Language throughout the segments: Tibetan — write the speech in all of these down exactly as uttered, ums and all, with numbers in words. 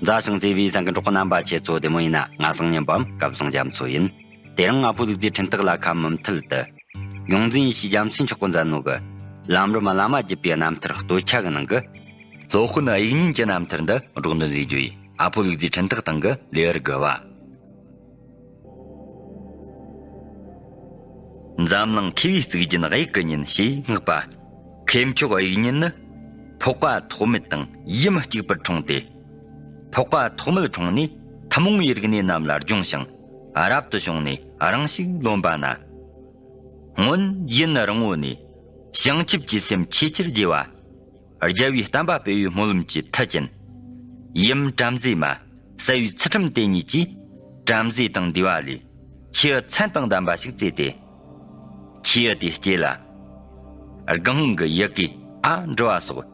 མཛའ་ཞིང་བརྩེ་བའི་གསན་མཁན་གྲོགས་པོ་རྣམ་པ་ཁྱེད་ཚོ་བདེ་མོ་ཡིན་ན། ང་སང་ཉིན་པའམ་སྐལ་བཟང་རྒྱ་མཚོ་ཡིན། དེ་རིང་ང་ཕོ་ལུག་རྫིའི་འཕྲིན་སྟེགས་ལ་ཁ་མུ་མཐུད་དུ། ཡོངས་འཛིན་ཡེ་ཤེས་རྒྱ་མཚོས་མཆོག་གིས་མཛད་ནོ་གི། ལམ་རིམ་བླ་མ་བརྒྱུད་པའི་རྣམ་ཐར་སྟོད་ཆ་གི་ནང་གི། སློབ་དཔོན་དབྱིག་གཉེན་གྱི་རྣམ་ཐར་འདི་སྒྲོག་འདོན་མཛད་རྒྱུ་ཡིན། ཨ་ཕོ་ལུག་རྫིའི་འཕྲིན་སྟེགས་སྟེང་གི་ལེའུ་དགུ་བ། འཛམ་གླིང་མཁས་པའི་གཙུག་རྒྱན་དབྱིག་གི་གཉེན་ཞེས་བསྔགས་པ། མཁས་མཆོག་དབྱིག་གཉེན་ནི། འཕགས་པ་ཐོགས་མེད་དང་ཡུམ་གཅིག་པུར་འཁྲུངས་ཏེ། འཕགས་པ་ཐོགས་མེད་འཁྲུངས་ནས་ཐུན་མོང་བའི་རིག་གནས་རྣམས་ལ་སྦྱོང་ཞིང་། རབ་ཏུ་བྱུང་ནས་རང་ཞིག་ལོན་པ་ན། སྔོན་ཡུན་རིང་བོ་ནས། བྱང་ཆུབ་ཀྱི་སེམས་ཆེས་ཆེར་རྒྱས་པ། རྒྱལ་བའི་བསྟན་པ་སྤེལ་བའི་སྨོན་ལམ་གྱི་མཐུ་ཅན། ཡུམ་བྲམ་ཟེ་མ། གསལ་བའི་ཚུལ་ཁྲིམས་དེ་ཉིད་ཀྱིས། བྲམ་ཟེ་དང་འདུས་པ་ལས། ཁྱེའུ་མཚན་དང་ལྡན་པ་ཞིག་བཙས་ཏེ། ཁྱེའུ་དེའི་སྐྱེས་ལ། སྒང་གི་ཡི་གེ་ཨ་འབྲི་བ་སོགས།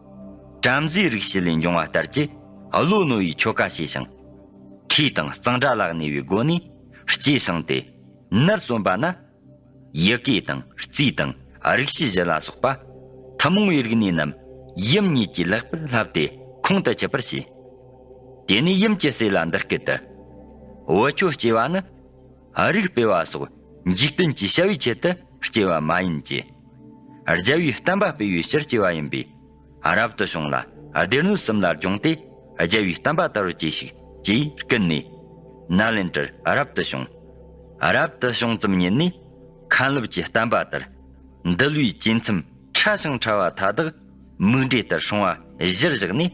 བྲམ་ཟེའི་རིགས་བྱེད་ལས་འབྱུང་བ་ལྟར་གྱི། བློ་ནོར་བའི་ཆོ་ག་བྱས་ཤིང་། ཁྲིད་དང་གཙང་སྦྲ་ལ་གནས་པའི་སྒོ་ནས། སྐྱེས་སོང་སྟེ། ནར་སོན་པ་ན། ཡི་གེ་དང་རྩིས་དང་རིག་བྱེད་བཞི་ལ་སོགས་པ། ཐུན་མོང་བའི་རིག་གནས་རྣམས་ཡུམ་ཉིད་ཀྱིས་ལེགས་པར་བསླབས་ཏེ་ཁོང་དུ་ཆུད་པར་བྱས། དེ་ནས་ཡུམ་གྱི་སྲས་ལ་འདི་སྐད་དུ། བུ་ཁྱོད་སྐྱེ་བ་ནི། རིགས་སྤེལ་བ་སོགས་འཇིག་རྟེན་གྱི་བྱ་བའི་ཆེད་དུ་སྐྱེ་བ་མ་ཡིན་གྱི། རྒྱལ་བའི་བསྟན་པ་སྤེལ་བའི་ཕྱིར་སྐྱེ་བ་ཡིན་པས། རབ་ཏུ་བྱུང་ལ་སྡེ་སྣོད་གསུམ་ལ་སྦྱོང་སྟེ། རྒྱལ་བའི་བསྟན་པ་དར་བར་གྱིས་ཤིག་ཅེས་བསྐུལ་ནས། ནཱ་ལེནྡྲར་རབ་ཏུ་བྱུང་། རབ་ཏུ་བྱུང་ཙམ་ཉིད་ནས། མཁན་སློབ་ཀྱི་བསྟན་པ་དར། འདུལ་བའི་བཅས་མཚམས་ཕྲ་ཞིང་ཕྲ་བ་མཐའ་དག་མིག་འབྲས་ལྟར་སྲུང་བ་གཞིར་བཞག་ནས།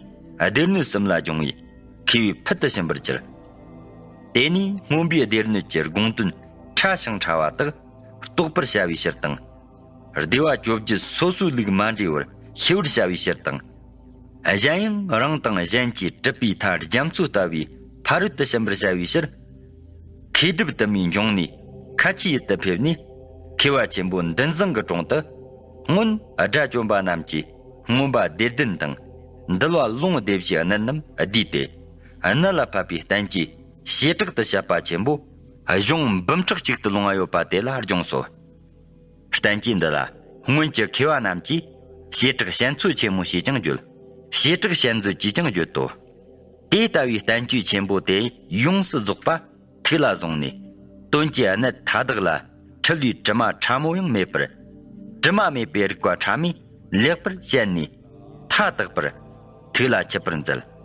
སྡེ་སྣོད་གསུམ་ལ་སྦྱོང་བས་མཁས་པའི་ཕུལ་དུ་ཕྱིན་པར་གྱུར། དེ་ནས་སྔོན་པོའི་སྡེ་སྣོད་ཀྱི་དགོངས་དོན་ཕྲ་ཞིང་ཕྲ་བ་དག་རྟོགས་པར་བྱ་བའི་ཕྱིར་དང་། སྡེ་པ་བཅོ་བརྒྱད་སོ་སོའི་ལུགས་མ་འདྲེས་པར་ཤེས་པར་བྱ་བའི་ཕྱིར་དང་། གཞན་ཡང་རང་དང་གཞན་གྱི་གྲུབ་པའི་མཐའ་རྒྱ་མཚོ་ལྟ་བུའི་ཕ་རོལ་ཏུ་ཕྱིན་པར་བྱ་བའི་ཕྱིར། མཁས་གྲུབ་དུ་མའི་འབྱུང་གནས་ཁ་ཆེའི་ཡུལ་དུ་ཕེབས་ནས། མཁས་པ་ཆེན་པོ་འདུལ་འཛིན་གྱི་དྲུང་དུ། སྔོན་དགྲ་བཅོམ་པ་རྣམས་ཀྱིས་མངོན་པ་སྡེ་བདུན་དང་། འདུལ་བ་ལུང་སྡེ་བཞིའི་གནད་རྣམས་བསྡུས་ཏེ། གནད་ལ་ཕབ་པའི་བསྟན་བཅོས་བྱེ་བྲག་ཏུ་བཤད་པ་ཆེན་པོ། གཞུང་འབུམ་ཕྲག་གཅིག་ཏུ་ལོངས་པ་ཡོད་པ་དེ་ལ་སྦྱོངས་སོ། བསྟན་བཅོས་འདི་ལ་སྔོན་གྱི་མཁས་པ་རྣམས་ཀྱིས་བྱེ་བྲག་བཤད་མཛོད་ཆེན་མོ་ཞེས་ཀྱང་བརྗོད། བྱེ་བྲག་བཤད་མཛོད་ཅེས་ཀྱང་བརྗོད་དོ། དེ་ལྟ་བུའི་བསྟན་བཅོས་ཆེན་པོ་དེ་ཡོངས་སུ་རྫོགས་པ་ཐུགས་ལ་བཟུང་ནས། དོན་གྱི་གནད་མཐའ་དག་ལ་འཁྲུལ་བའི་དྲི་མ་ཕྲ་མོ་ཡང་མེད་པར། དྲི་མ་མེད་པའི་རིག་པ་ཕྲ་མས་ལེགས་པར་བཤད་ནས། མཐའ་དག་པར་ཐུགས་ལ་ཆུད་པར་མཛད།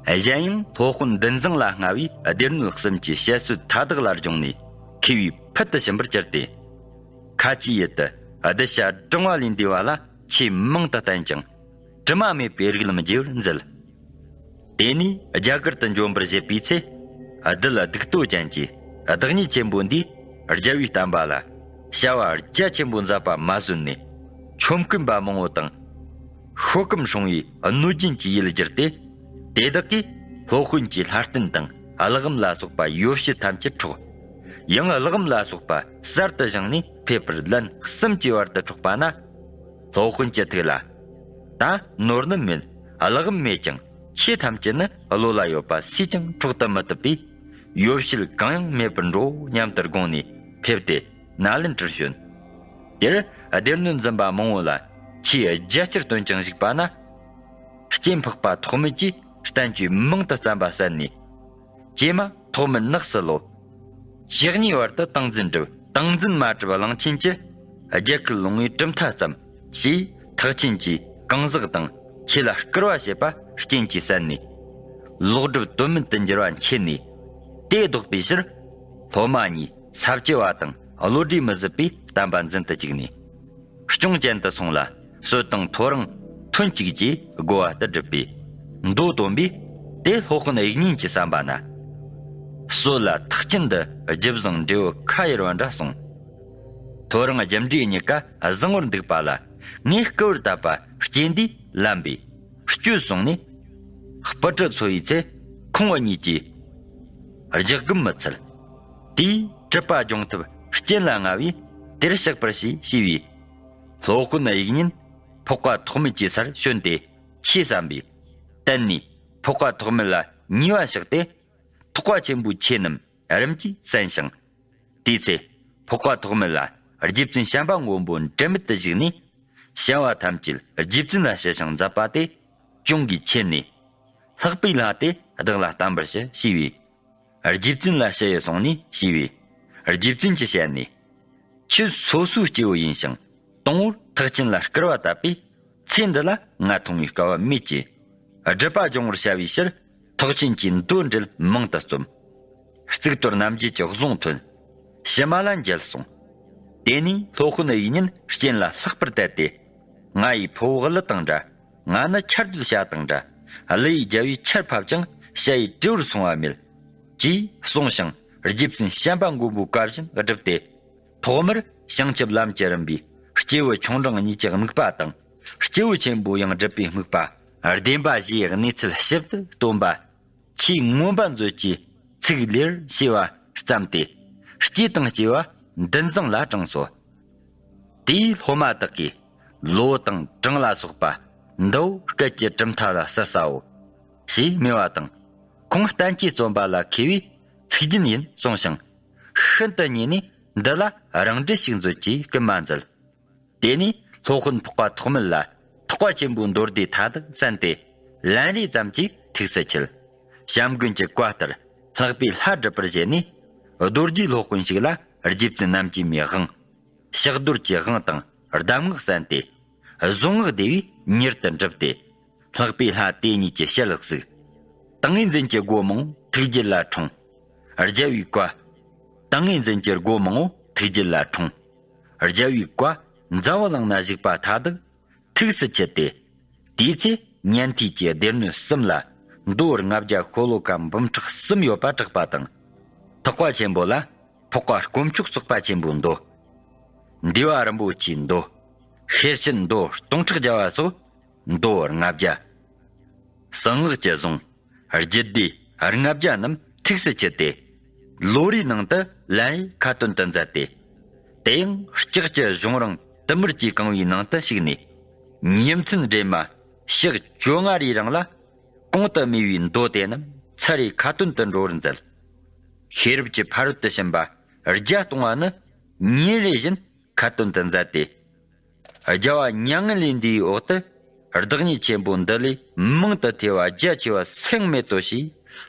གཞན་ཡང་སློབ་དཔོན་འདུལ་འཛིན་ལ་མངའ་བའི་སྡེ་སྣོད་གསུམ་གྱི་བཤད་སྲོལ་མཐའ་དག་ལ་སྦྱོངས་ནས་མཁས་པའི་ཕུལ་དུ་ཕྱིན་པར་གྱུར་ཏེ། ཁ་ཆེའི་ཡུལ་དུ་གདུལ་བྱ་བགྲང་བ་ལས་འདས་པ་ལ་ཆེས་མང་དུ་བསྟན་ཅིང་། དྲི་མ་མེད་པའི་རིགས་ལམ་རྒྱས་པར་མཛད། དེ་ནས་རྒྱ་གར་དུ་འབྱོན་པར་བཞེད་པའི་ཚེ། བདུད་སྡིག་ཏོ་ཅན་གྱིས་བདག་ཉིད་ཆེན་པོ་འདིས་རྒྱལ་བའི་བསྟན་པ་ལ་བྱ་བ་རྒྱ་ཆེན་པོ་མཛད་པ་མ་བཟོད་ནས། ཆོམ་རྐུན་པ་མང་བོ་དང་། ཤོ་སྐམ་སྲུང་བའི་གནོད་སྦྱིན་གྱི་ཡུལ་བསྒྱུར་ཏེ། དེ་དག་གིས་སློབ་དཔོན་གྱི་ལྷ་རྟེན་དང་གླེགས་བམ་ལ་སོགས་པ་ཡོ་བྱད་ཐམས་ཅད་འཕྲོག། ཡང་གླེགས་བམ་ལ་སོགས་པ་གསར་དུ་བཞེངས་ནས་ཕེབས་པར་ལན་གསུམ་གྱི་བར་དུ་འཕྲོག་པ་ན། སློབ་དཔོན་གྱི་ཐུགས་ལ། ད་ནོར་ནི་མེད། གླེགས་བམ་མེད་ཀྱང་ཆོས་ཐམས་ཅད་ནི་བློ་ལ་ཡོད་པ་སུས་ཀྱང་འཕྲོག་ཏུ་མི་བཏུབ་པས། ཡོ་བྱད་གང་ཡང་མེད་པར་འགྲོ་སྙམ་དུ་དགོངས་ནས་ཕེབས་ཏེ་ནཱ་ལེནྡྲར་བྱོན། དེར་སྡེ་སྣོད་འཛིན་པ་མང་བོ་ལ་ཆོས་རྒྱ་ཆེར་སྟོན་ཅིང་བཞུགས་པ་ན། རྐྱེན་འཕགས་པ་ཐོགས་མེད་ཀྱིས་བསྟན་བཅོས་མང་དུ་བརྩམས་པ་གསན་ནས། ཀྱེ་མ་ཐོགས་མེད་ནགས་སུ་ལོག། ཞག་གཉིས་བར་དུ་ཏིང་འཛིན་བསྒྲུབས། ཏིང་འཛིན་མ་གྲུབ་གླང་ཆེན་གྱིས། རྒྱལ་ཁུལ་ལུང་བའི་གྲུབ་མཐའ་བརྩམས། ཞེས་ཐེག་ཆེན་གྱི་གང་ཟག་དང་ཆོས་ལ་སྐུར་བ་བྱེད་པ་རྐྱེན་གྱིས་བསལ་ནས། ལོག་སྒྲུབ་དོན་མེད་དུ་འགྱུར་བ་མཁྱེན་ནས། དེ་ལྡོག་པའི་ཕྱིར། སློབ་མ་གཉིས་ས་བཅུ་པ་དང་བློ་གྲོས་མི་ཟད་པའི་བསྟན་པ་འཛིན་དུ་བཅུག་ནས། སྐྱོང་ཅན་དུ་སོང་ལ། སྲོད་དང་ཐོ་རངས་ཐུན་གཅིག་བཅས་བགོ་བ་ལྟར་བསྒྲུབས་པས། མདོ་བཏོན་པས། དེ་སློབ་དཔོན་དབྱིག་གཉེན་གྱིས་བསམ་པ་ན། སྲོད་ལ་ཐེག་ཆེན་འདི་རྒྱུ་བཟང་འབྲས་བུ་ཁ་གཡར་བ་འདྲ་གསུངས། ཐོ་རངས་རྒྱུ་འབྲས་གཉིས་ཀ་བཟང་བར་འདུག་པ་ལ། ངས་སྐུར་བར་བཏབ་པ་སྐྱེ་འདིས་ལན་པས་སྤྱོད་གསུངས་ནས། སྤུ་གྲི་འཚོ་བའི་ཚེ་ཁོང་བུ་གཉིས་ཀྱིས་རྒྱག་གུམ་མི་འཚལ། དེས་གྲུབ་པ་སྦྱོང་ཐབས་རྐྱེན་ལ་མངའ་བས་དེར་གཤེགས་པར་བྱས་ཞེས་པས། སློབ་དཔོན་དབྱིག་གཉེན་འཕགས་པ་ཐོགས་མེད་ཀྱི་སར་བྱོན་ཏེ་ཆོས་བསམ་པས། བརྟེན་ནས་འཕགས་པ་ཐོགས་མེད་ལ་ཉེས་པ་བཤགས་ཏེ། ཐེག་པ་ཆེན་པོའི་ཆོས་རྣམས་རིམ་གྱིས་གསན་ཞིང་། དེའི་ཚེ་འཕགས་པ་ཐོགས་མེད་ལ་རྗེ་བཙུན་བྱམས་པ་མགོན་པོ་འབྲལ་མེད་དུ་བཞུགས་ནས། བྱ་བ་ཐམས་ཅད་རྗེ་བཙུན་ལ་ཞུ་ཞིང་མཛད་པ་དེ་གྱོང་གིས་ཆེ་ནས། ལྷག་པའི་ལྷ་དེ་བདག་ལ་བསྟན་པར་ཞུ་ཞེས་པས། རྗེ་བཙུན་ལ་ཞུ་ཡི་གསུངས་ནས་ཞེས་པས། རྗེ་བཙུན་གྱིས་བཤད་ནས། ཁྱོད་སོ་སོའི་སྐྱེ་བོ་ཡིན་ཞིང་། དང་པོར་ཐེག་ཆེན་ལ་སྐུར་བ་བཏབ་པས། ཚེ་འདི་ལ་ང་མཐོང་བའི་སྐལ་བ་མེད་ཀྱི། སྒྲིབ་པ་སྦྱོང་བར་བྱ་བའི་ཕྱིར། ཐེག་ཆེན་གྱི་མདོ་འགྲེལ་མང་དུ་རྩོམ། གཙུག་ཏོར་རྣམ་འབྱེད་ཀྱི་གཟུངས་ཐོན། ཕྱི་མ་ལ་མཇལ་གསུངས། དེ་ནས་སློབ་དཔོན་དབྱིག་གཉེན་སྤྱན་ལ་ལྷག་པར་དད་དེ། ང་ཡི་ཕུ་བོ་ཀླུ་དང་འདྲ། ང་ནི་ཆར་སྡོད་བྱ་དང་འདྲ། ཀླུ་ཡིས་རྒྱལ་བའི་ཆར་ཕབ་ཀྱང་། ཞ་ཡི་དྲི་བོར་སོང་བ་མེད། ཅེས་གསུངས་ཤིང་། རྗེ་བཙུན་བྱམས་པ་མགོན་པོའི་བཀའ་བཞིན་བསྒྲུབས་ཏེ། ཐོག་མར་བྱང་ཆུབ་ལམ་གྱི་རིམ་པའི་སྐྱེས་བུ་ཆུང་འབྲིང་གཉིས་ཀྱི་དམིགས་པ་དང་། སྐྱེས་བུ་ཆེན་པོ་ཡང་སྒྲུབ་པའི་དམིགས་པ། བདེན་པ་བཞིའི་གནས་ཚུལ་ཞིབ་ཏུ་སྟོན་པ། ཆོས་མངོན་པ་མཛོད་ཀྱི་ཚིག་ལེར་ཞེས་པ་བརྩམས་ཏེ། སྐྱེས་དང་སྐྱེ་བ་འདུ་འཛིང་ལ་དྲངས་སོ། དེའི་སློབ་མ་དག་གིས། ལོ་དང་གྲངས་ལ་སོགས་པ་འདིའོ། སྐད་ཅིག་གྲུབ་མཐའ་ལ་གསལ་སའོ། ཞེས་སྨྲས་པ་དང་། ཁོང་བསྟན་བཅོས་རྩོམ་པ་ལ་མཁས་པས་ཚིག་རྒྱན་ཡིན་གསུངས་ཤིང་། ཤིན་ཏུ་མཉེས་ནས་འདི་ལ་རང་འགྲེལ་ཞིག་མཛོད་ཅེས་སྐུལ་མ་མཛད། དེ་ནས་སློབ་དཔོན་འཕགས་པ་ཐོགས་མེད་ལ་ཐེག་པ་ཆེན་པོའི་མདོ་སྡེ་མཐའ་དག་གསན་ཏེ། ལན་རེ་ཙམ་གྱིས་ཐུགས་སུ་ཆུད། བྱམས་མགོན་གྱི་བཀའ་ལྟར་ལྷག་པའི་ལྷ་སྒྲུབ་པར་བཞེད་ནས། རྡོ་རྗེ་སློབ་དཔོན་ཞིག་ལ་རྗེ་བཙུན་རྣམ་བཅུ་པའི་དབང་། ཕྱག་རྡོར་གྱི་དབང་དང་གདམས་ངག་གསན་ཏེ། གཟུངས་སྔགས་བཟླས་པས་མྱུར་དུ་འགྲུབ་སྟེ། ལྷག་པའི་ལྷ་དེ་ཉིད་ཀྱི་ཞལ་གཟིགས། ཏིང་ངེ་འཛིན་གྱི་སྒོ་མང་པོ་ཐུགས་རྒྱུད་ལ་འཁྲུངས། རྒྱལ་བའི་བཀའ། ཏིང་ངེ་འཛིན་གྱི་སྒོ་མང་པོ་ཐུགས་རྒྱུད་ལ་འཁྲུངས། རྒྱལ་བའི་བཀའ་འཛམ་བུ་གླིང་ན་བཞུགས་པ་མཐའ་དག་ཐུགས་སུ་ཆུད་དེ། དེའི་ཚེ་ཉན་ཐོས་ཀྱི་སྡེ་སྣོད་གསུམ་ལ་མདོ་ལྔ་བརྒྱ་ཤོ་ལོ་ཀ་འབུམ་ཕྲག་གསུམ་ཡོད་པ་གྲགས་པ་དང་། ཐེག་པ་ཆེན་པོ་ལ་འཕགས་པ་དཀོན་མཆོག་བརྩེགས་པ་ཆེན་པོའི་མདོ། འདུས་པ་རིན་པོ་ཆེའི་མདོ། ཤེར་ཕྱིན་མདོ་སྟོང་ཕྲག་བརྒྱ་པ་སོགས་མདོ་ལྔ་བརྒྱ། གསང་སྔགས་ཀྱི་གཟུངས། རྒྱུད་སྡེ་ལྔ་བརྒྱ་རྣམས་ཐུགས་སུ་ཆུད་དེ། ལོ་རེའི་ནང་དུ་ལན་རེ་ཁ་ཏོན་དུ་མཛད་དེ། དེ་ཡང་ལྕགས་ཀྱི་གཞུང་རིང་དུ་མར་གྱིས་བཀང་བའི་ནང་དུ་ཞུགས་ནས། ཉིན་མཚན་སྦྲེལ་མ་ཞག་བཅོ་ལྔ་རེའི་རིང་ལ། གོང་དུ་སྨྲས་པའི་མདོ་དེ་རྣམས་ཚར་རེ་ཁ་ཏོན་དུ་འགྲོ་བར་མཛད། ཤེས་རབ་ཀྱི་ཕ་རོལ་ཏུ་ཕྱིན་པ་བརྒྱ་སྟོང་བ་ནི་ཉིན་རེ་བཞིན་ཁ་ཏོན་དུ་མཛད་དེ། རྒྱལ་བ་མྱ་ངན་ལས་འདས་པའི་འོག་ཏུ། བདག་ཉིད་ཆེན་པོ་འདི་ལས་མང་དུ་ཐོས་པ་རྒྱ་ཆེ་བ་སེམས་མེད་དོ་ཞེས་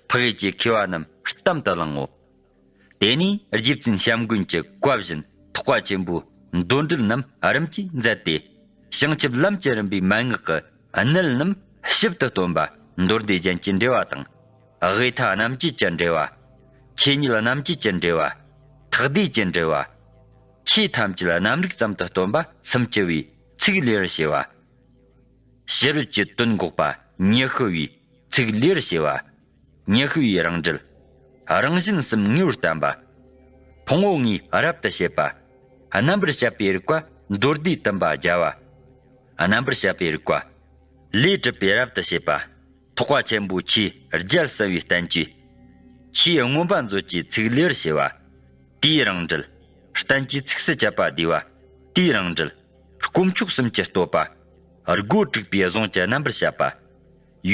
འཕགས་ཡུལ་གྱི་མཁས་པ་རྣམས་གཏམ་དུ་བླངས་ངོ་། དེ་ནས་རྗེ་བཙུན་བྱམས་མགོན་གྱི་བཀའ་བཞིན་ཐེག་པ་ཆེན་པོའི་མདོ་འགྲེལ་རྣམས་རིམ་གྱིས་མཛད་དེ། བྱང་ཆུབ་ལམ་གྱི་རིམ་པའི་མན་ངག་གི་གནད་རྣམས་ཞིབ་ཏུ་སྟོན་པ། མདོ་སྡེ་རྒྱན་གྱི་འགྲེལ་བ་དང་། དབུས་མཐའ་རྣམ་བཅད་ཀྱི་འགྲེལ་བ། ཆོས་ཉིད་རྣམ་བཅད་ཀྱི་འགྲེལ་བ། ཐེག་བསྡུས་ཀྱི་འགྲེལ་བ། ཆོས་ཐམས་ཅད་རྣམ་རིག་ཙམ་དུ་སྟོན་པ་སུམ་ཅུ་པའི་ཚིག་ལེར་ཞེས་པ། ཕྱི་རོལ་གྱི་དོན་འགོག་པ་ཉི་ཤུ་པའི་ཚིག་ལེར་ཞེས་པ། ཉི་ཤུ་པའི་རང་འགྲེལ། རང་བཞིན་གསུམ་ངེས་པར་བསྟན་པ། ཕུང་པོ་ལྔའི་རབ་ཏུ་བྱེད་པ། རྣམ་པར་དཔྱད་པའི་རིགས་པ་མདོ་སྡེ་བསྟན་པ་བརྒྱ་པ། རྣམ་པར་དཔྱད་པའི་རིགས་པ། ལས་གྲུབ་པའི་རབ་ཏུ་བྱེད་པ། ཐེག་པ་ཆེན་པོའི་ཆོས་བརྒྱད་གསལ་བའི་བསྟན་བཅོས། ཆོས་མངོན་པ་མཛོད་ཀྱི་ཚིག་ལེར་ཞེས་པ། དེའི་རང་འགྲེལ། བསྟན་བཅོས་ཚིགས་སུ་བཅད་པ་བསྡུས་པ། དེའི་རང་འགྲེལ། དཀོན་མཆོག་གསུམ་གྱི་བསྟོད་པ། སྒོ་དྲུག་པའི་གཟུངས་ཀྱི་རྣམ་པར་བཤད་པ།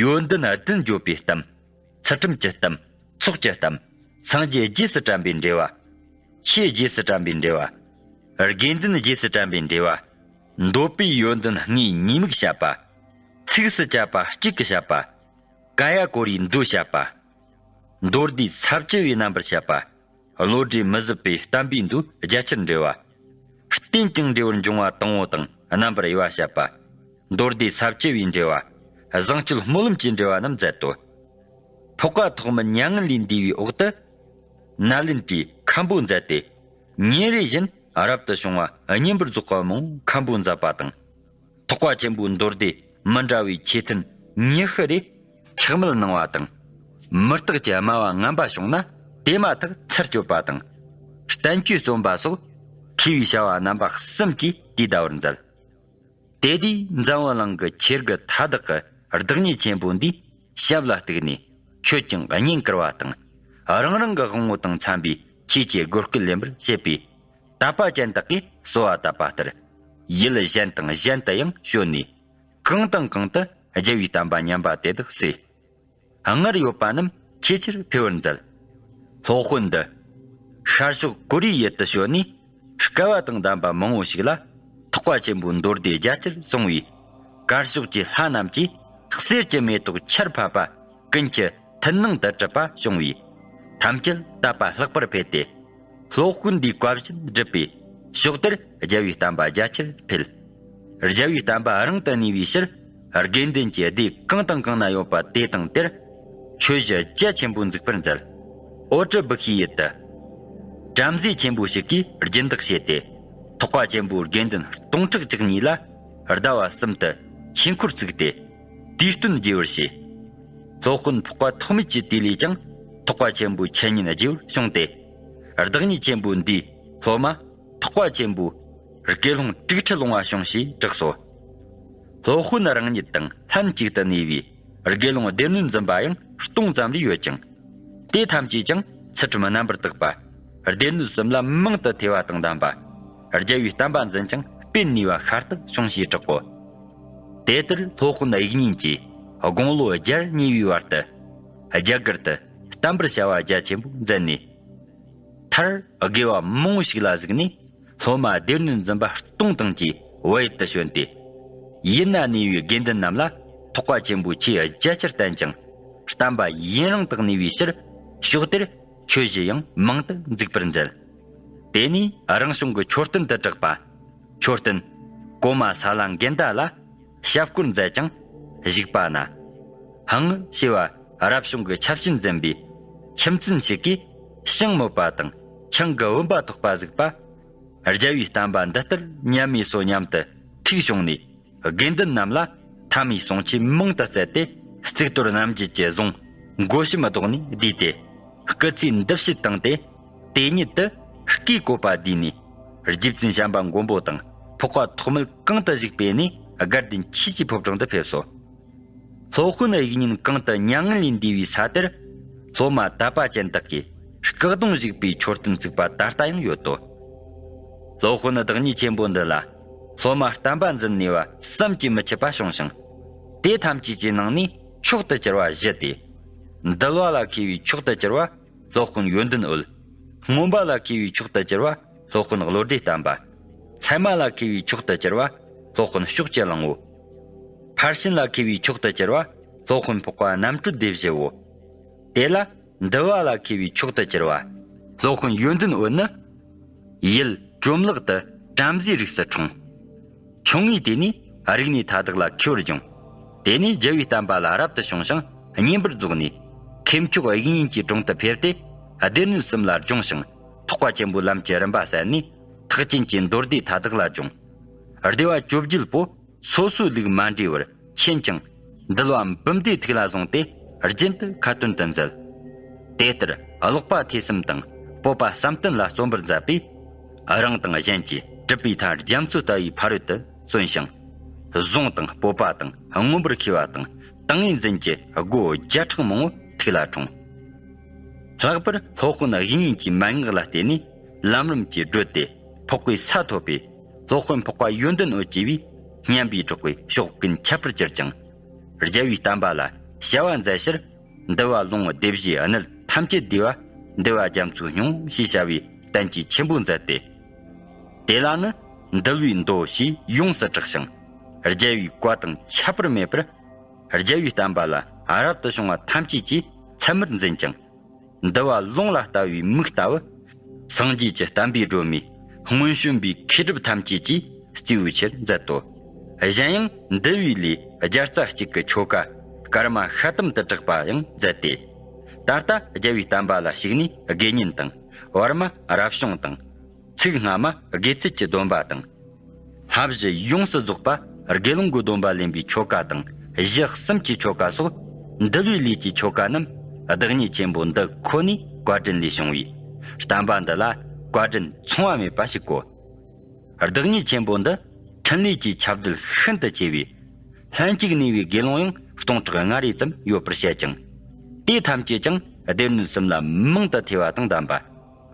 ཡོན་ཏན་བདུན་བརྗོད་པའི་གཏམ། ཚུལ་ཁྲིམས་ཀྱི་གཏམ། ཚོགས་ཀྱི་གཏམ། སངས་རྒྱས་རྗེས་སུ་དྲན་པའི་འགྲེལ་བ། ཆོས་རྗེས་སུ་དྲན་པའི་འགྲེལ་བ། དགེ་འདུན་རྗེས་སུ་དྲན་པའི་འགྲེལ་བ། འདོད་པའི་ཡོན་ཏན་ལྔའི་ཉེས་དམིགས་བཤད་པ། ཚིགས་སུ་བཅད་པ་གཅིག་གིས་བཤད་པ། ཀ་ཡ་ཀོ་རའི་མདོས་བཤད་པ། མདོ་སྡེ་ས་བཅུ་པའི་རྣམ་པར་བཤད་པ། བློ་གྲོས་མི་ཟད་པའི་བསྟན་པའི་མདོའི་རྒྱ་ཆེར་འགྲེལ་བ། བསྟན་ཅིང་འགྲེལ་བར་འབྱུང་བ་དང་པོ་དང་རྣམ་པར་དབྱེ་བ་བཤད་པ། མདོ་སྡེ་ས་བཅུ་པའི་འགྲེལ་བ། བཟང་སྤྱོད་སྨོན་ལམ་གྱི་འགྲེལ་བ་རྣམས་མཛད་དོ། འཕགས་པ་ཐོགས་མེད་མྱ་ངན་ལས་འདས་པའི་འོག་ཏུ། ནཱ་ལེནྡྲའི་མཁན་པོ་མཛད་དེ། ཉིན་རེ་བཞིན་རབ་ཏུ་བྱུང་བ་བསྙེན་པར་རྫོགས་པ་མང་པོ་མཁན་པོ་མཛད་པ་དང་། ཐེག་པ་ཆེན་པོའི་མདོ་སྡེ་མི་འདྲ་བའི་ཆོས་ཐུན་ཉི་ཤུ་རེ་ཆག་མེད་གནང་བ་དང་། མི་རྟག་གི་སྨྲ་བ་ངན་པ་བྱུང་ན་དེ་མ་ཐག་ཚར་གཅོད་པ་དང་། བསྟན་བཅོས་རྩོམ་པ་སོགས་མཁས་པའི་བྱ་བ་རྣམ་པ་གསུམ་གྱིས་དུས་འདའ་བར་མཛད། དེ་དུས་འཛམ་བུ་གླིང་གི་ཆོས་རྒྱལ་མཐའ་དག་གིས་བདག་ཉིད་ཆེན་པོ་འདིའི་ཞབས་ལ་གཏུགས་ནས་མཆོད་ཅིང་བསྙེན་བཀུར་བ་དང་། རང་རང་གི་དབང་པོ་དང་འཚམ་པའི་ཆོས་ཀྱི་སྒོ་སྐལ་ལེན་པར་བྱེད་པས། དད་པ་ཅན་དག་གིས་གསོལ་བ་བཏབ་པ་ལྟར། ཡུལ་གཞན་དང་གཞན་དུ་ཡང་བྱོན་ནས། གང་དང་གང་དུ་རྒྱལ་བའི་བསྟན་པ་ཉམས་པ་དེ་དག་སེལ། སྔར་ཡོད་པ་རྣམས་ཆེས་ཆེར་འཕེལ་བར་མཛད། སློབ་དཔོན་འདི། ཤར་ཕྱོགས་ཀོ་རིའི་ཡུལ་དུ་བྱོན་ནས། སྐལ་བ་དང་ལྡན་པ་མང་པོ་ཞིག་ལ་ཐེག་པ་ཆེན་པོའི་མདོ་སྡེ་རྒྱ་ཆེར་གསུངས་པས། དཀར་ཕྱོགས་ཀྱི་ལྷ་རྣམས་ཀྱིས་གསེར་གྱི་མེ་ཏོག་ཆར་ཕབ་པ་ ཀུན་གྱི་མཐུན་སྣང་དུ་གྲུབ་པ་བྱུང་བས། ཐམས་ཅད་དད་པ་ལྷག་པར་འཕེལ་ཏེ། སློབ་དཔོན་འདིའི་བཀའ་བཞིན་བསྒྲུབས་པས། ཕྱོགས་དེར་རྒྱལ་བའི་བསྟན་པ་རྒྱ་ཆེར་འཕེལ། རྒྱལ་བའི་བསྟན་པ་རིང་དུ་གནས་པའི་ཕྱིར། དགེ་འདུན་གྱི་སྡེ་གང་དང་གང་ན་ཡོད་པ་དེ་དང་དེར། ཆོས་གཞི་རྒྱ་ཆེན་པོ་འཛུགས་པར་མཛད། ཨོ་ཏྲི་བུ་ཤའི་ཡུལ་དུ། བྲམ་ཟེ་ཆེན་པོ་ཞིག་གིས་སྦྱིན་བདག་བྱས་ཏེ། ཐེག་པ་ཆེན་པོའི་དགེ་འདུན་སྟོང་ཕྲག་བཅུ་གཉིས་ལ། ཟླ་བ་གསུམ་དུ་ཆོས་འཁོར་བཙུགས་ཏེ། དུས་སྟོན་རྒྱས་པར་བྱས། སློབ་དཔོན་འཕགས་པ་ཐོགས་མེད་ཀྱི་དུས་ལས་ཀྱང་། ཐེག་པ་ཆེན་པོའི་འཆད་ཉན་རྒྱས་པར་བྱུང་སྟེ། བདག་ཉིད་ཆེན་པོ་འདིའི་སློབ་མ། ཐེག་པ་ཆེན་པོའི་དགེ་སློང་དྲུག་ཁྲི་ལོང་བ་བྱུང་ཞེས་གྲགས་སོ། སློབ་དཔོན་རང་ཉིད་དང་ལྷན་ཅིག་ཏུ་གནས་པའི་དགེ་སློང་སྡེ་སྣོད་འཛིན་པ་ཡང་སྟོང་ཙམ་ལས་ཡོད་ཅིང་། དེ་ཐམས་ཅད་ཀྱང་ཚུལ་ཁྲིམས་རྣམ་པར་དག་པ། སྡེ་སྣོད་གསུམ་ལ་མང་དུ་ཐེ་བ་དང་ལྡན་པ། རྒྱལ་བའི་བསྟན་པ་འཛིན་ཅིང་དཔོན་གནས་པ་ཤར་དུ་བྱུང་ཞེས་གྲག་གོ། དེ་ལྟར་སློབ་དཔོན་དབྱིག་གཉེན་གྱིས་དགུང་ལོ་བརྒྱར་ཉེ་བའི་བར་དུ། རྒྱ་གར་དུ་བསྟན་པར་བྱ་བ་རྒྱ་ཆེན་པོ་མཛད་ནས། མཐར་དགེ་བ་མང་བོ་ཞིག་ལ་གཟིགས་ནས། སློབ་མ་སྡེ་སྣོད་འཛིན་པ་སྟོང་དང་བཅས་བལ་ཡུལ་དུ་བྱོན་ཏེ། ཡུལ་ན་གནས་པའི་དགེ་འདུན་རྣམས་ལ་ཐེག་པ་ཆེན་པོའི་ཆོས་རྒྱ་ཆེར་བསྟན་ཅིང་། བསྟན་པ་ཡུན་རིང་དུ་གནས་པའི་ཕྱིར། ཕྱོགས་དེར་ཆོས་གཞི་ཡང་མང་དུ་འཛུགས་པར་མཛད། དེ་ནས་རང་བྱུང་གི་མཆོད་རྟེན་དུ་གྲགས་པ། མཆོད་རྟེན་གོ་མ་ས་ལ་འགན་ཟླ་ལ། ཞབས་སྐོར་མཛད་ཅིང་བཞུགས་པ་ན། ཧང་ཞེས་པ་རབ་བྱུང་གི་ཆབ་ཆེན་འཛིན་པའི་ཁྱིམ་བཙུན་ཞིག་གིས་ཤིང་མོད་པ་དང་ཆང་གི་བུམ་པ་ཐོགས་པ་གཟིགས་པ། རྒྱལ་བའི་བསྟན་པ་འདི་ལྟར་ཉམས་མེད་སོ་སྙམ་དུ་ཐུགས་བྱུང་ནས། དགེ་འདུན་རྣམས་ལ་ཐ་མའི་གསུང་ཆོས་མང་དུ་སྩལ་ཏེ། གཙུག་ཏོར་རྣམ་བརྒྱད་ཀྱི་གཟུངས་མགོ་བཤམས་བསྡོགས་ནས་བསྡུས་ཏེ། སྐུ་ཚེའི་འདུ་བྱེད་བཏང་སྟེ། དེ་ཉིད་དུ་སྐུའི་བཀོད་པ་བསྡུས་ནས། རྗེ་བཙུན་བྱམས་པ་མགོན་པོ་དང་འཕགས་པ་ཐོགས་མེད་གང་དུ་བཞུགས་པའི་གནས་དགའ་ལྡན་ཆོས་ཀྱི་ཕོ་བྲང་དུ་ཕེབས་སོ། སློབ་དཔོན་དབྱིག་གཉེན་གང་དུ་མྱ་ངན་ལས་འདས་པའི་ས་དེར། སློབ་མ་དད་པ་ཅན་དག་གིས་སྐུ་གདུང་བཞུགས་པའི་མཆོད་རྟེན་བཙུགས་པ་ད་ལྟ་ཡང་ཡོད་དོ། སློབ་དཔོན་བདག་ཉིད་ཆེན་པོ་འདི་ལ། སློབ་མ་བསྟན་པ་འཛིན་ནུས་པ་བསམ་གྱིས་མི་ཁྱབ་པ་བྱུང་ཞིང་། དེ་ཐམས་ཅད་ཀྱི་ནང་ནས་མཆོག་ཏུ་གྱུར་པ་བཞི་སྟེ། འདུལ་བ་ལ་མཁས་པའི་མཆོག་ཏུ་གྱུར་པ། སློབ་དཔོན་ཡོན་ཏན་འོད། མངོན་པ་ལ་མཁས་པའི་མཆོག་ཏུ་གྱུར་པ། སློབ་དཔོན་བློ་གྲོས་བརྟན་པ། ཚད་མ་ལ་མཁས་པའི་མཆོག་ཏུ་གྱུར་པ། སློབ་དཔོན་ཕྱོགས་ཀྱི་གླང་པོ། ཕར་ཕྱིན་ལ་མཁས་པའི་མཆོག་ཏུ་གྱུར་པ། སློབ་དཔོན་འཕགས་པ་རྣམ་གྲོལ་སྡེ་བཞི་བོ། དེ་ལ་འདུལ་བ་ལ་མཁས་པའི་མཆོག་ཏུ་གྱུར་པ། སློབ་དཔོན་ཡོན་ཏན་འོད་ནི། ཡུལ་གྲོམ་ལག་ཏུ་བྲམ་ཟེའི་རིགས་སུ་འཁྲུངས། ཆུང་ངུའི་དུས་ནས་རིག་གནས་མཐའ་དག་ལ་མཁས་པོར་སྦྱངས། དེ་ནས་རྒྱལ་བའི་བསྟན་པ་ལ་རབ་ཏུ་བྱུང་ཞིང་། བསྙེན་པར་རྫོགས་ནས། མཁས་མཆོག་དབྱིག་གཉེན་གྱི་དྲུང་དུ་ཕེབས་ཏེ། སྡེ་སྣོད་གསུམ་ལ་སྦྱོངས་ཤིང་། ཐེག་པ་ཆེན་པོའི་ལམ་གྱི་རིམ་པ་གསལ་ནས། ཐེག་ཆེན་གྱི་མདོ་སྡེ་མཐའ་དག་ལ་སྦྱོངས། སྡེ་པ་བཅོ་བརྒྱད་པོ་སོ་སོའི་ལུགས་མ་འདྲེས་པར་མཁྱེན་ཅིང་། འདུལ་བ་འབུམ་སྡེའི་ཐུགས་ལ་བཟུང་སྟེ། རྒྱུན་དུ་ཁ་ཏོན་དུ་མཛད། དེ་ལྟར་ཀློག་པ་ཐོས་བསམ་དང་སྤོབས་པ་བསམ་གཏན་ལ་བརྩོན་པར་མཛད་པས། རང་དང་གཞན་གྱི་གྲུབ་པའི་མཐའ་རྒྱ་མཚོ་ལྟ་བུའི་ཕ་རོལ་ཏུ་སོན་ཞིང་། གཟུངས་དང་སྤོབས་པ་དང་མངོན་པར་མཁས་པ་དང་། ཏིང་ངེ་འཛིན་གྱི་སྒོ་བརྒྱ་ཕྲག་མང་པོ་ཐུགས་ལ་འཁྲུངས། ལྷག་པར་སློབ་དཔོན་དབྱིག་གཉེན་གྱི་མན་ངག་ལ་བརྟེན་ནས་ལམ་རིམ་གྱིས་བགྲོད་དེ་འཕགས་པའི་ས་ཐོབ་པས། སློབ་དཔོན་འཕགས་པ་ཡོན་ཏན་འོད་ཅེས་པས་སྙན་པའི་གྲགས་པས་ཕྱོགས་ཀུན་ཁྱབ་པར་གྱུར་ཅིང་། རྒྱལ་བའི་བསྟན་པ་ལ་བྱ་བ་མཛད་ཕྱིར། འདུལ་བ་ལུང་སྡེ་བཞིའི་གནད་ཐམས་ཅད་བསྡུས་པ། འདུལ་བ་རྒྱ་མཚོའི་སྙིང་པོ་ཞེས་བྱ་བའི་བསྟན་བཅོས་ཆེན་པོ་མཛད་དེ། དེ་ལ་ནི་འདུལ་བའི་མདོ་ཞེས་ཡོངས་སུ་གྲགས་ཤིང་། རྒྱལ་བའི་བཀའ་དང་ཁྱད་པར་མེད་པར། རྒྱལ་བའི་བསྟན་པ་ལ་རབ་ཏུ་བྱུང་བ་ཐམས་ཅད་ཀྱིས་ཚད་མར་འཛིན་ཅིང་། འདུལ་བ་ལུང་ལ་ལྟ་བའི་མིག་ལྟ་བུ། སངས་རྒྱས་ཀྱི་བསྟན་པའི་སྒྲོན་མེ་སྔོན་བྱོན་པའི་མཁས་གྲུབ་ཐམས་ཅད་ཀྱིས་གཙོས་པའི་ཕྱིར་མཛད་དོ། གཞན་ཡང་འདུལ་བའི་ལས་བརྒྱ་རྩ་གཅིག་གི་ཆོ་ག་སྐར་མ་ཤ་ཏམ་དུ་གྲགས་པ་ཡང་མཛད་དེ། ད་ལྟ་རྒྱལ་བའི་བསྟན་པ་ལ་གཞིགས་ནས་དགེ་བསྙེན་དང་། བར་མ་རབ་བྱུང་དང་། ཚིག་སྔ་མ་དགེ་ཚུལ་གྱི་སྡོམ་པ་དང་། བསླབ་གཞི་ཡོངས་སུ་རྫོགས་པ་དགེ་སློང་གི་སྡོམ་པ་ལེན་པའི་ཆོ་ག་དང་གཞི་གསུམ་གྱི་ཆོ་ག་སོགས་འདུལ་བའི་ལས་ཀྱི་ཆོ་ག་རྣམས་བདག་ཉིད་ཆེན་པོ་འདི་ཁོ་ནའི་བཀའ་དྲིན་ལས་བྱུང་བས། བསྟན་པ་འདི་ལ་བཀའ་དྲིན་མཚུངས་པ་མེད་པ་ཞིག་གོ། བདག་ཉིད་ཆེན་པོ་འདི་འཕྲིན་ལས་ཀྱི་ཁྱབ་གདལ་ཤིན་ཏུ་ཆེ་བས། ལྷན་ཅིག་གནས་པའི་དགེ་སློང་ཡང་སྟོང་ཕྲག་ལྔ་རེ་ཙམ་ཡོད་པར་བཤད་ཅིང་། དེ་ཐམས་ཅད་ཀྱང་སྡེ་སྣོད་གསུམ་ལ་མང་དུ་ཐེ་བ་དང་ལྡན་པ།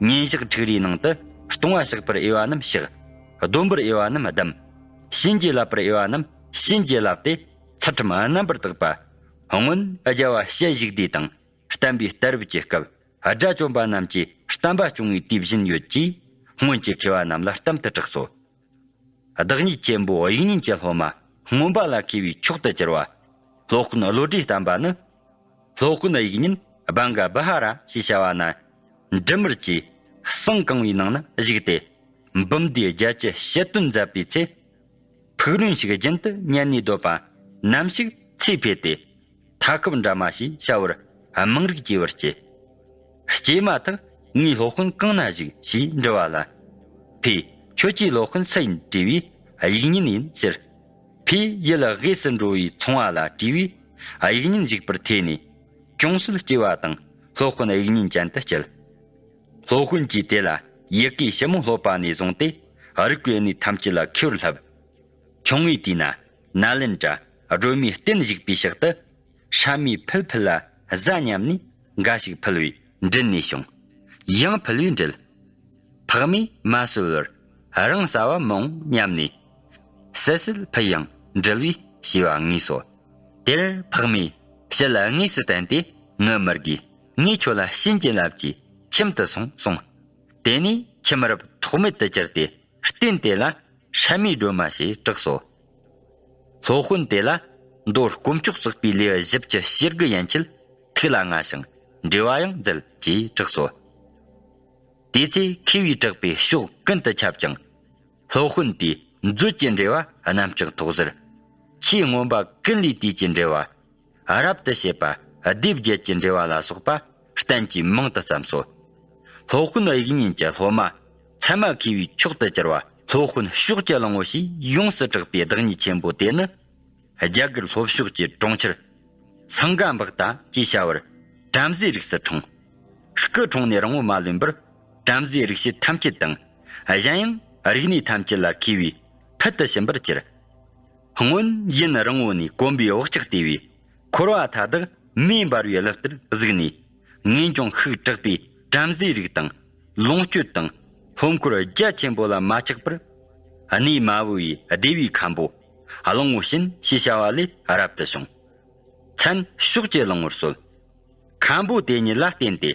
ཉིན་ཞག་ཕྲུགས་རེའི་ནང་དུ་ལྟུང་བ་བཤགས་པར་འོས་པ་རྣམས་བཤགས། སྡོམ་པར་འོས་པ་རྣམས་སྡོམ། བྱིན་གྱིས་བརླབ་པར་འོས་པ་རྣམས་བྱིན་གྱིས་བརླབས་ཏེ། ཚུལ་ཁྲིམས་རྣམ་པར་དག་པ། སྔོན་རྒྱལ་བ་ཞལ་བཞུགས་དུས་དང་། བསྟན་པའི་གཏེར་རབས་ཀྱི་སྐབས། དགྲ་བཅོམ་པ་རྣམས་ཀྱིས་བསྟན་པ་སྐྱོང་བའི་དུས་བཞིན་ཡོད་ཅེས། སྔོན་གྱི་མཁས་པ་རྣམས་ལ་གཏམ་དུ་གྲགས་སོ། བདག་ཉིད་ཆེན་པོ་དབྱིག་གཉེན་གྱི་སློབ་མ་མངོན་པ་ལ་མཁས་པའི་མཆོག་ཏུ་གྱུར་པ། སློབ་དཔོན་བློ་གྲོས་བརྟན་པ་ནི། སློབ་དཔོན་དབྱིག་གཉེན་བྷང་ག་བི་ཧ་ར་ཞེས་བྱ་བ་ན། འབྲུ་མར་གྱི་ཟངས་གང་བའི་ནང་ན་བཞུགས་ཏེ། འབུམ་སྡེ་བརྒྱད་ཅུ་ཞེ་བདུན་མཛད་པའི་ཚེ། ཕུག་རོན་ཞིག་རྒྱུན་དུ་ཉན་ནས་སྡོད་པ། ནམ་ཞིག་ཚེ་འཕོས་ཏེ། མཐའ་ཁོབ་འདྲ་མ་ཞེས་བྱ་བར་དམངས་རིགས་སྐྱེ་བར་སྐྱེ། སྐྱེས་མ་ཐག་ངའི་སློབ་དཔོན་གང་ན་བཞུགས་ཞེས་འདྲི་བ་ལ། ཕས་ཁྱོད་ཀྱི་སློབ་དཔོན་སུ་ཡིན་དྲིས་པས། དབྱིག་གཉེན་ཡིན་ཟེར། ཕས་ཡུལ་དབུས་སུ་འགྲོ་བའི་ཚོང་བ་ལ་དྲིས་པས། དབྱིག་གཉེན་བཞུགས་པར་ཐོས་ནས། ཅུང་ཟད་སྐྱེ་བ་དང་སློབ་དཔོན་དབྱིག་གཉེན་ཅན་དུ་སྐྱེས། སློབ་དཔོན་གྱིས་དེ་ལ་ཡི་གེ་ཞིབ་མོ་སློབ་པ་ནས་བཟུང་སྟེ། རིག་པའི་གནས་ཐམས་ཅད་ལ་མཁས་པར་བསླབས། ཁྱུང་པོའི་དུས་ན་ནཱ་ལེནྡྲ་སྒྲོལ་མའི་སྟན་བཞུགས་པའི་ཕྱག་ཏུ། སྲན་མའི་ཕུལ་ཕུལ་ལ་བཟའ་སྙམ་ནས་འགའ་ཞིག་ཕུལ་བས་མགྲིན་ནས་བྱུང་། ཡང་ཕུལ་བས་འདྲིལ། ཕག་མོས་མ་གསོལ་བར་རང་ཟ་བ་མི་འོང་སྙམ་ནས། སད་སེད་ཕུལ་ཡང་འདྲིལ་བས་ཞེས་པ་ངེས་སོ། དེར་ཕག་མོས་ཞལ་དངོས་སུ་བསྟན་ཏེ། ངུ་མི་དགོས། ངས་ཁྱོད་ལ་བྱིན་གྱིས་བརླབས་ཀྱིས་ཁྱིམ་དུ་སོང་གསུངས། དེ་ནས་ཁྱིམ་རབས་ཐོགས་མེད་དུ་གྱུར་ཏེ། རྟེན་དེ་ལ་སྲན་མའི་སྒྲོལ་མ་ཞེས་གྲགས་སོ། སློབ་དཔོན་དེ་ལ་མདོ་དཀོན་མཆོག་གསག་པའི་ལེའུ་བཞི་བཅུ་ཞེ་དགུ་ཡན་ཆད་ཐུགས་ལ་མངའ་ཞིང་འགྲེལ་བ་ཡང་མཛད་ཅེས་གྲགས་སོ། དེ་ཚེ་མཁས་པས་གྲགས་པའི་ཕྱོགས་ཀུན་ཏུ་ཁྱབ་ཅིང་། སློབ་དཔོན་དེས་མཛོད་ཀྱི་འགྲེལ་བ་རྣམ་གྲངས་ཐོགས་ཟེར། ཆོས་མངོན་པ་ཀུན་ལས་བཏུས་ཀྱི་འགྲེལ་བ། རབ་ཏུ་བྱེད་པ་སྡེ་བརྒྱད་ཀྱི་འགྲེལ་བ་ལ་སོགས་པ་བསྟན་གྱིས་མང་དུ་བརྩམས་སོ། སློབ་དཔོན་དབྱིག་གཉེན་གྱི་སློབ་མ་ཚད་མ་མཁས་པའི་མཆོག་ཏུ་གྱུར་པ། སློབ་དཔོན་ཕྱོགས་ཀྱི་གླང་པོ་ཞེས་ཡོངས་སུ་གྲགས་པའི་བདག་ཉིད་ཆེན་པོ་དེ་ནི། རྒྱ་གར་ལྷོ་ཕྱོགས་ཀྱི་གྲོང་ཁྱེར་སིང་ག་འབག་ཏ་ཅེས་བྱ་བར་བྲམ་ཟེའི་རིགས་སུ་འཁྲུངས། སྐུ་འཁྲུངས་ནས་རིང་པོ་མ་ལོན་པར་བྲམ་ཟེའི་རིགས་བྱེད་ཐམས་ཅད་དང་། གཞན་ཡང་རིག་གནས་ཐམས་ཅད་ལ་མཁས་པས་ཕུལ་དུ་ཕྱིན་པར་གྱུར། སྔོན་ཡུན་རིང་བོ་ནས་གོམ་པའི་བག་ཆགས་བལྟས་པས། འཁོར་བ་མཐའ་དག་མེ་འབར་བའི་གླུ་ལྟར་གཟིགས་ནས། ངེས་འབྱུང་ཤུགས་དྲག་པས་བྲམ་ཟེའི་རིགས་དང་། ལོངས་སྤྱོད་དང་། ལྷོ་འཁོར་རྒྱ་ཆེན་པོ་ལ་མ་ཆགས་པར། གནས་མ་བུ་ཡི་སྡེ་བའི་མཁན་པོ། གླང་པོ་བྱིན་ཞེས་བྱ་བ་ལས་རབ་ཏུ་བྱུང་། མཚན་ཕྱོགས་ཀྱི་གླང་པོར་གསོལ། མཁན་པོ་དེ་ཉིད་ལ་བརྟེན་ཏེ།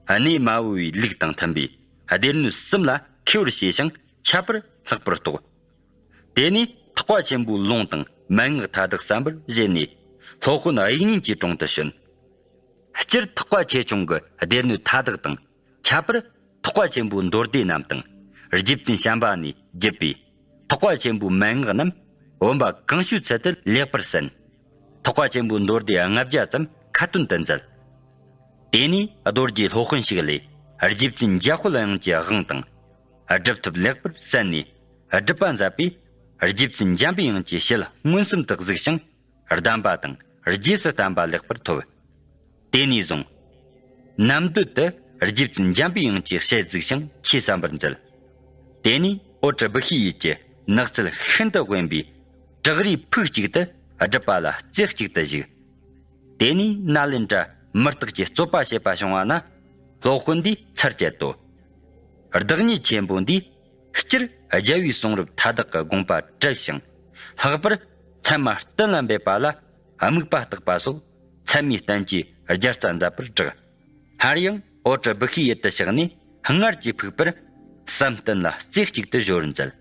གནས་མ་བུ་ཡི་ལུགས་དང་མཐུན་པའི་སྡེ་སྣོད་གསུམ་ལ་མཁས་པར་བྱས་ཤིང་ཁྱད་པར་ལྷག་པར་རྟོགས། དེ་ནས་ཐེག་པ་ཆེན་པོའི་ལུང་དང་མན་ངག་མཐའ་དག་གསན་པར་བཞེད་ནས། སློབ་དཔོན་དབྱིག་གཉེན་གྱི་དྲུང་དུ་བྱོན། སྤྱིར་ཐེག་པ་ཆེ་ཆུང་གི་སྡེ་སྣོད་མཐའ་དག་དང་། ཁྱད་པར་ཐེག་པ་ཆེན་པོའི་མདོ་སྡེ་རྣམས་དང་། རྗེ་བཙུན་བྱམས་པ་ནས་བརྒྱུད་པའི་ཐེག་པ་ཆེན་པོའི་མན་ངག་རྣམས་བུམ་པ་གང་བྱོའི་ཚུལ་དུ་ལེགས་པར་གསན། ཐེག་པ་ཆེན་པོའི་མདོ་སྡེ་ལྔ་བརྒྱ་ཙམ་ཁ་ཏོན་དུ་མཛད། དེ་ནས་རྡོ་རྗེ་སློབ་དཔོན་ཞིག་ལས་རྗེ་བཙུན་འཇམ་དཔལ་དབྱངས་ཀྱི་དབང་དང་། སྒྲུབ་ཐབས་ལེགས་པར་གསན་ནས། སྒྲུབ་པ་མཛད་པས་རྗེ་བཙུན་འཇམ་པའི་དབྱངས་ཀྱི་ཞལ་མངོན་སུམ་དུ་གཟིགས་ཤིང་། གདམས་པ་དང་རྗེས་སུ་བསྟན་པ་ལེགས་པར་ཐོབ། དེ་ནས་བཟུང་། ནམ་སྡོད་དུ་རྗེ་བཙུན་འཇམ་པའི་དབྱངས་ཀྱི་ཞལ་གཟིགས་ཤིང་ཆོས་གསན་པར་མཛད། དེ་ནས་ཨོ་ཏྲི་བི་ཤི་ཡུལ་གྱི་ནགས་ཚལ་ཤིན་ཏུ་དབེན་པའི་བྲག་རིའི་ཕུག་ཅིག་ཏུ་སྒྲུབ་པ་ལ་རྩེ་གཅིག་ཏུ་བཞུགས། དེ་ནས་ནཱ་ལེནྡྲ་མུ་སྟེགས་ཀྱི་རྩོད་པ་བྱེད་པ་བྱུང་བ་ན། སློབ་དཔོན་འདིས་ཚར་བཅད་དོ། བདག་ཉིད་ཆེན་པོ་འདིས་སྤྱིར་རྒྱལ་བའི་གསུང་རབ་མཐའ་དག་གི་དགོངས་པ་བཀྲལ་ཞིང་། ལྷག་པར་ཚད་མ་གཏན་ལ་འབེབས་པ་ལ་དམིགས་པ་བརྟག་པ་སོགས་ཚད་མའི་བསྟན་བཅོས་རྒྱལ་རྩ་མཛད་པར་གྲགས། སླར་ཡང་ཨོ་ཏྲི་བི་ཤི་ཡུལ་དུ་གཤེགས་ནས་སྔར་གྱི་ཕུག་པར་བསམ་གཏན་ལ་རྩེ་གཅིག་ཏུ་གཞོལ་བར་མཛད།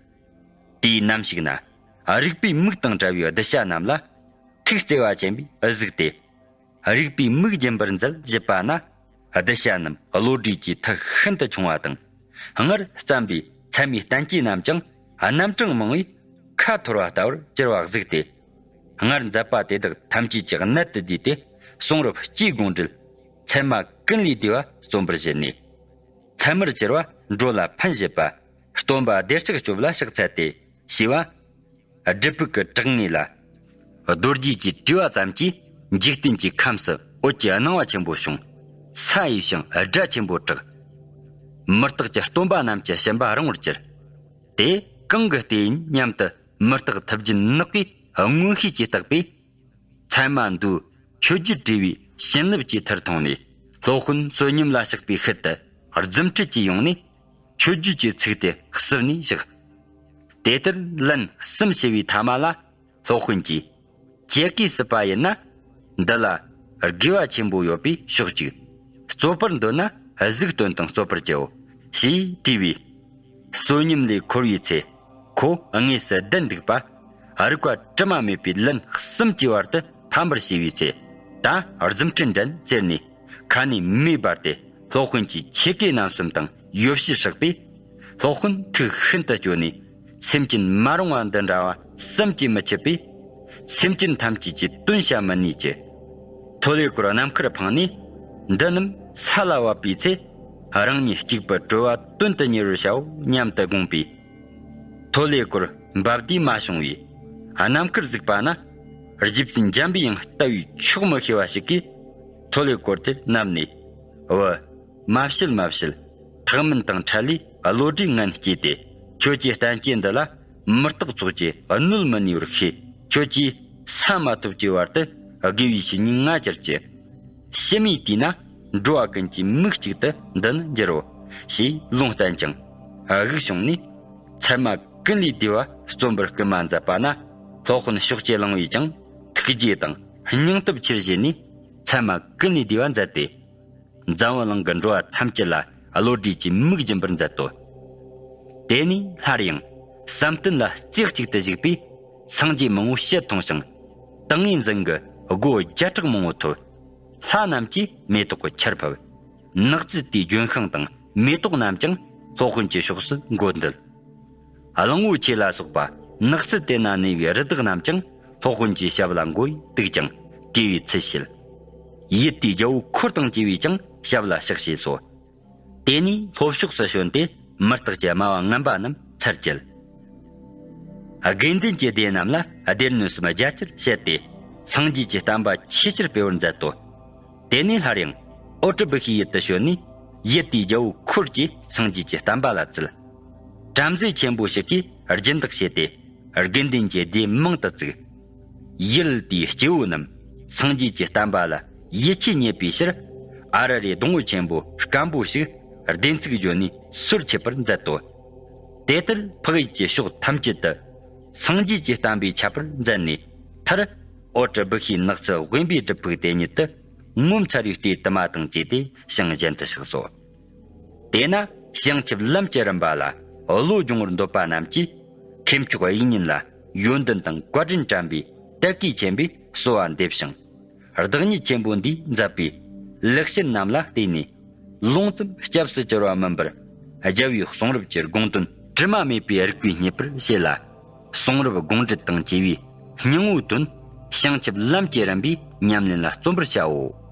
དེའི་ནམ་ཞིག་ན་རིག་པའི་མིག་དང་བྲལ་བའི་གདུལ་བྱ་རྣམས་ལ་ཐུགས་བརྩེ་བ་ཆེན་པོས་གཟིགས་ཏེ། རིག་པའི་མིག་སྦྱིན་པར་མཛད་བཞེད་པ་ན། གདུལ་བྱ་རྣམས་བློ་གྲོས་ཀྱི་མཐུ་ཤིན་ཏུ་ཆུང་བ་དང་། སྔར་བརྩམས་པའི་ཚད་མའི་བསྟན་བཅོས་རྣམས་ཀྱང་རྣམ་གྲངས་མང་བས་ཁ་འཐོར་བ་ལྟ་བུར་གྱུར་བ་གཟིགས་ཏེ། སྔར་མཛད་པ་དེ་དག་ཐམས་ཅད་ཀྱི་གནད་དུ་བསྡུས་ཏེ་གསུང་རབ་སྤྱིའི་དགོངས་འགྲེལ་ཚད་མ་ཀུན་ལས་བཏུས་པ་རྩོམ་པར་བཞེད་ནས། ཚད་མར་གྱུར་པ་འགྲོ་ལ་ཕན་བཞེད་པ། སྟོན་པ་བདེ་ལྕག་སྐྱོབ་ལ་ཕྱག་འཚལ་ཏེ། ཞེས་པ། སྒྲུབ་ཕུག་གི་བྲག་ངོས་ལ། རྡོ་རྗེ་གིས་བྲིས་པ་ཙམ་གྱིས་འཇིག་རྟེན་གྱི་ཁམས་སུ་འོད་ཀྱི་སྣང་བ་ཆེན་པོ་བྱུང་། ས་ཡི་ཞིང་སྒྲ་ཆེན་པོ་གྲགས། མུ་སྟེགས་ཀྱི་སྟོན་པ་རྣམས་ཀྱི་བྱིན་པ་རིང་བར་གྱུར། དེ་གང་གི་ལྟས་ཡིན་སྙམ་དུ་མུ་སྟེགས་ཐུབ་རྒྱུད་ནག་གིས་མངོན་ཤེས་ཀྱིས་བརྟགས་པས། ཚད་མ་མདོའི་མཆོད་བརྗོད་བྲིས་པའི་བྱིན་རླབས་ཀྱི་མཐུར་མཐོང་ནས། སློབ་དཔོན་བསོད་སྙོམས་ལ་གཤེགས་པའི་ཤུལ་དུ་རྫུ་འཕྲུལ་གྱིས་ཡོང་ནས། མཆོད་བརྗོད་ཀྱི་ཚིག་དེ་གསུབ་ནས་བཞག། དེ་ལྟར་ལན་གསུམ་བྱས་པའི་ཐ་མ་ལ། སློབ་དཔོན་གྱིས། ཇི་སྐད་སྲིད་པ་ཡིན་ན། འདི་ལ་དགེ་བ་ཆེན་པོ་ཡོད་པས་ཕྱོགས་གཅིག། རྩོད་པར་འདོད་ན་གཟུགས་སྟོན་དང་རྩོད་པར་བྱའོ། ཞེས་དྲིས་པས། བསོད་སྙོམས་ལས་འཁོར་བའི་ཚེ། ཁོ་དངོས་སུ་བསྡད་འདུག་པ། རིག་པ་དྲི་མ་མེད་པའི་ལན་གསུམ་གྱི་བར་དུ་ཕམ་པར་བྱས་པའི་ཚེ། ད་རྫུ་འཕྲུལ་འགྲན་ཟེར་ནས་ཁ་ནས་མེ་འབར་ཏེ། སློབ་དཔོན་གྱི་ཆས་གོས་རྣམ་གསུམ་དང་ཡོ་བྱད་བསྲེགས་པས། སློབ་དཔོན་ཐུགས་ཤིན་ཏུ་སྐྱོ་ནས། སེམས་ཅན་མ་རུངས་པ་འདི་འདྲ་བ་བསམ་གྱིས་མི་ཁྱབ་པས། སེམས་ཅན་ཐམས་ཅད་ཀྱིས་དོན་བྱ་མི་ནུས་ཀྱི། ཐོ་ལེ་ཀོར་ནམ་མཁར་འཕངས་ནས། འདི་རྣམས་ས་ལ་བབས་པའི་ཚེ། རང་ཉིད་གཅིག་པུ་གྲོལ་བ་དོན་དུ་གཉེར་བར་བྱའོ་སྙམ་དུ་དགོངས་པས། ཐོ་ལེ་ཀོར་འབབ་དུས་མ་བྱུང་བས། ནམ་མཁར་གཟིགས་པ་ན། རྗེ་བཙུན་འཇམ་པའི་དབྱངས་ལྟ་བས་ཆོག་མི་ཤེས་པ་ཞིག་གིས། ཐོ་ལེ་ཀོར་དེར་བསྣམས་ནས། བུ། མ་བཤད་མ་བཤད། ཐག་མིན་དང་ཕྲལ་ལས་བློ་གྲོས་ངན་སྐྱེས་ཏེ། ཁྱོད་ཀྱི་བསྟན་བཅོས་འདི་ལ་མུ་སྟེགས་ཚོགས་ཀྱིས་གནོད་མི་ནུས་པར་ཤེས། ཁྱོད་ཀྱིས་ས་མ་ཐོབ་ཀྱི་བར་དུ་དགེ་བའི་བཤེས་གཉེན་ལྔ་གྱུར་ཅིག། ཕྱི་མའི་དུས་ན་འགྲོ་བ་ཀུན་གྱི་མིག་གཅིག་ཏུ་འདི་ནི་འགྱུར་རོ། ཞེས་ལུང་བསྟན་ཅིང་དབུགས་དབྱུང་ནས། ཚད་མ་ཀུན་ལས་བདེ་བ་རྩོམ་པར་སྐུལ་མ་མཛད་པ་ན། སློབ་དཔོན་ཕྱོགས་ཀྱི་གླིང་པས་ཀྱང་ཐུགས་རྗེ་དང་སྙིང་སྟོབས་ཆེར་བཞེས་ནས། ཚད་མ་ཀུན་ལས་བདེ་བ་མཛད་དེ། འཛམ་བུ་གླིང་གི་འགྲོ་བ་ཐམས་ཅད་ལ་བློ་གྲོས་ཀྱི་མིག་སྦྱིན་པར་མཛད་དོ། དེ་ནས་སླར་ཡང་བསམ་གཏན་ལ་རྩེ་གཅིག་ཏུ་བཞུགས་པས། སངས་རྒྱས་མང་པོ་ཞལ་མཐོང་ཞིང་། ཏིང་ངེ་འཛིན་གྱི་སྒོ་བརྒྱ་ཕྲག་མང་པོ་ཐོབ། ལྷ་རྣམས་ཀྱིས་མེ་ཏོག་གི་ཆར་ཕབ། ནགས་ཚལ་དེའི་ལྗོན་ཤིང་དང་མེ་ཏོག་རྣམས་ཀྱང་སློབ་དཔོན་གྱི་ཕྱོགས་སུ་འགོད་འདུད། གླང་པོ་ཆེ་ལ་སོགས་པ་ནགས་ཚལ་དེ་ན་གནས་པའི་རི་དྭགས་རྣམས་ཀྱང་སློབ་དཔོན་གྱི་ཞབས་ལ་མགོ་ཡིས་གཏུགས་ཀྱང་དགེ་བའི་ཚུལ་བྱེད། ཡུལ་དེའི་རྒྱལ་པོ་འཁོར་དང་བཅས་པས་ཀྱང་ཞབས་ལ་ཕྱག་བྱས་སོ། དེ་ནས་ལྷོ་ཕྱོགས་སུ་བྱོན་ཏེ་མུ་སྟེགས་ཀྱི་སྨྲ་བ་ངན་པ་རྣམས་ཚར་བཅད། དགེ་འདུན་གྱི་སྡེ་རྣམས་ལ་སྡེ་སྣོད་གསུམ་རྒྱ་ཆེར་བཤད་དེ། སངས་རྒྱས་ཀྱི་བསྟན་པ་ཆེས་ཆེར་སྤེལ་བར་མཛད་དོ། དེ་ནས་སླར་ཡང་ཨོ་ཏྲི་བི་ཤའི་ཡུལ་དུ་བྱོན་ནས། ཡུལ་དེའི་རྒྱལ་པོ་འཁོར་གྱིས་སངས་རྒྱས་ཀྱི་བསྟན་པ་ལ་བརྩིས། བྲམ་ཟེ་ཆེན་པོ་ཞིག་གིས་སྦྱིན་བདག་བྱས་ཏེ། དགེ་འདུན་གྱི་སྡེ་མང་དུ་བཙུགས། ཡུལ་དེའི་སྐྱེ་བོ་རྣམས་སངས་རྒྱས་ཀྱི་བསྟན་པ་ལ་ཡིད་ཆེས་རྙེད་པའི་ཕྱིར། ཨ་ར་རའི་སྡོང་བོ་ཆེན་པོ་སྐམ་པོ་ཞིག་སྡེ་ཚུགས་བརྗོད་ནས་སོར་ཆུད་པར་མཛད་དོ། དེ་ལྟར་འཕགས་ཡུལ་གྱི་ཕྱོགས་ཐམས་ཅད་དུ། སངས་རྒྱས་ཀྱི་བསྟན་པའི་ཁྱབ་པར་མཛད་ནས། མཐར་ཨོ་ཏྲི་བི་ཤའི་ནགས་ཚལ་དབེན་པའི་སྒྲུབ་ཕུག་དེ་ཉིད་དུ། ངོ་མཚར་བའི་ལྟས་དུ་མ་དང་བཅས་ཏེ་ཞིང་གཞན་དུ་གཤེགས་སོ། དེས་ན་བྱང་ཆུབ་ལམ་གྱི་རིམ་པ་ལ་བློ་སྦྱོང་བར་འདོད་པ་རྣམས་ཀྱིས། མཁས་མཆོག་དབྱིག་གཉེན་ལ་ཡོན་ཏན་དང་བཀའ་དྲིན་དྲན་པའི་དད་གུས་ཆེན་པོས་གསོལ་བ་འདེབས་ཤིང་། བདག་ཉིད་ཆེན་པོ་འདིས་མཛད་པའི་ལེགས་བཤད་རྣམས་ལ་བརྟེན་ནས། ལུང་ཙམ་སྐྱབས་སུ་གྱུར་པ་མིན་པར། རྒྱལ་བའི་གསུང་རབ་ཀྱི་དགོངས་དོན་དྲི་མ་མེད་པའི་རིགས་པས་རྙེད་པར་བྱེད་ལ། གསུང་རབ་དགོངས་འགྲེལ་དང་བཅས་པའི་སྙིང་པོའི་དོན། བྱང་ཆུབ་ལམ་གྱི་རིམ་པའི་ཉམས་ལེན་ལ་བརྩོན་པར་བྱའོ།